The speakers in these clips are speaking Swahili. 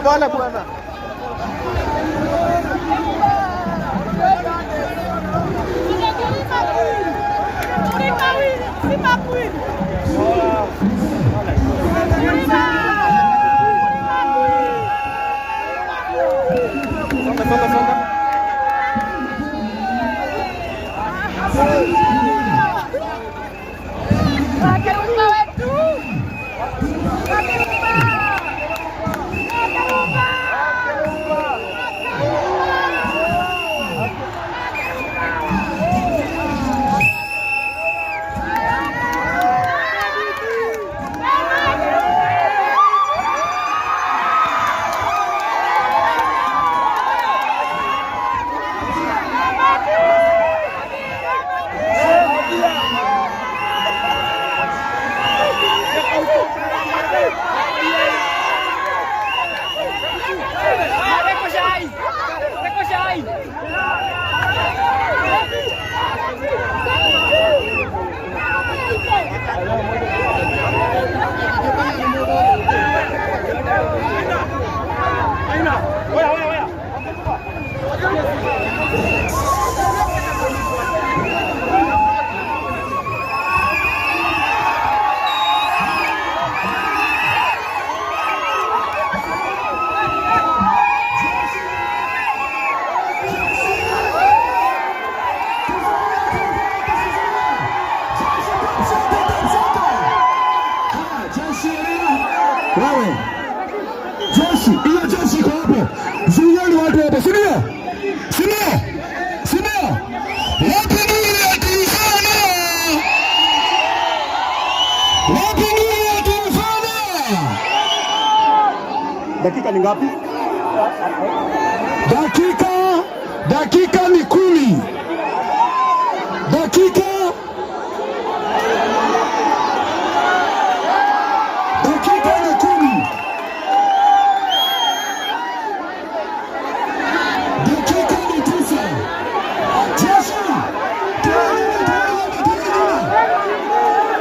Pole bwana. Songa, songa, songa. Wewe jeshi, hiyo jeshi iko hapo, zuieni watu hapo, si ndio? Si ndio? Si ndio? Wapi nuru ya Turkana? Wapi nuru ya Turkana? Dakika ni ngapi? Dakika ni 10. Dakika ni 10. Dakika ni 9. Jeshi, toa nyuma, toa nyuma, toa nyuma.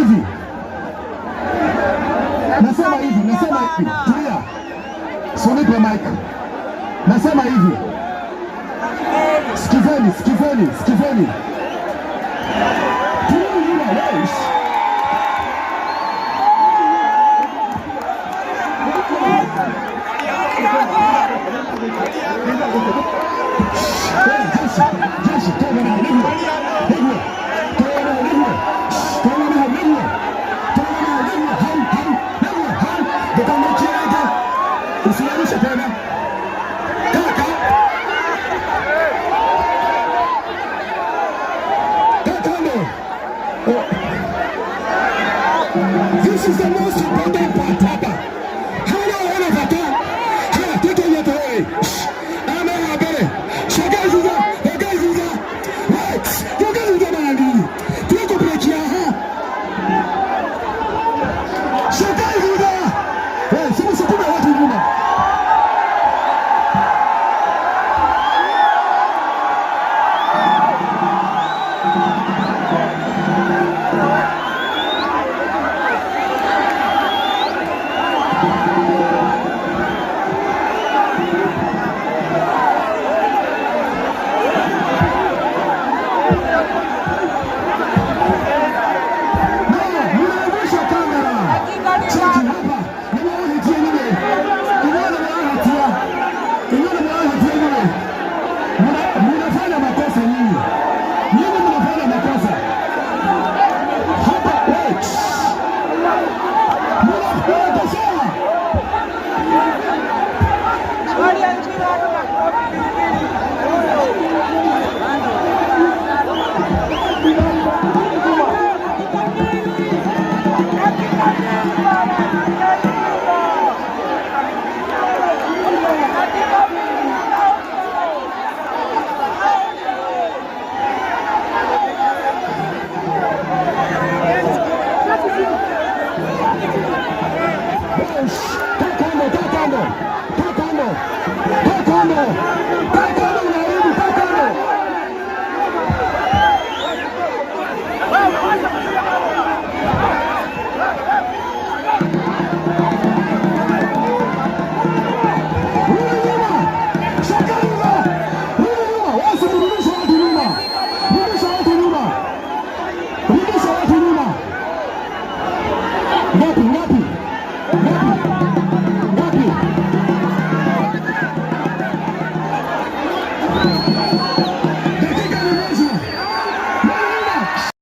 hivi. Nasema hivi, nasema hivi. Tulia. Sonipe mic. Nasema hivi. Sikizeni, sikizeni, sikizeni. Tulia nyuma, wewe. Jeshi, jeshi, toka na nigwe. Nigwe. Toka na nigwe. Toka na nigwe. Toka na nigwe. Hau, hau, nigwe, hau. Ndokamachireke. Usiarushe tena. Kaka. Kaka. Oh. This is the most important part hapa. Hana wana fata. Hana tete yote wewe. Ana habari. Shagazuza, shagazuza. Wait, shagazuza mara. Tuko break ya ha. Shagazuza. Eh, simu sukume watu nyuma. No, mnaangusha kamera. Cheki hapa. Nimewahitia nini? Unaona mwahitia. Unaona mwahitia nini? Mnafanya makosa nyinyi. Nyinyi mnafanya makosa. Hapa, wait. Mnakosea. Kaa kando, kaa kando. Kaa kando. Kaa kando. Kaa kando, unaharibu, kaa kando. Rudi nyuma. Shakaruga. Rudi nyuma. Wewe usimrudishe watu nyuma. Rudisha watu nyuma. Rudisha watu nyuma. Ngapi, ngapi? Ngapi? Ngapi?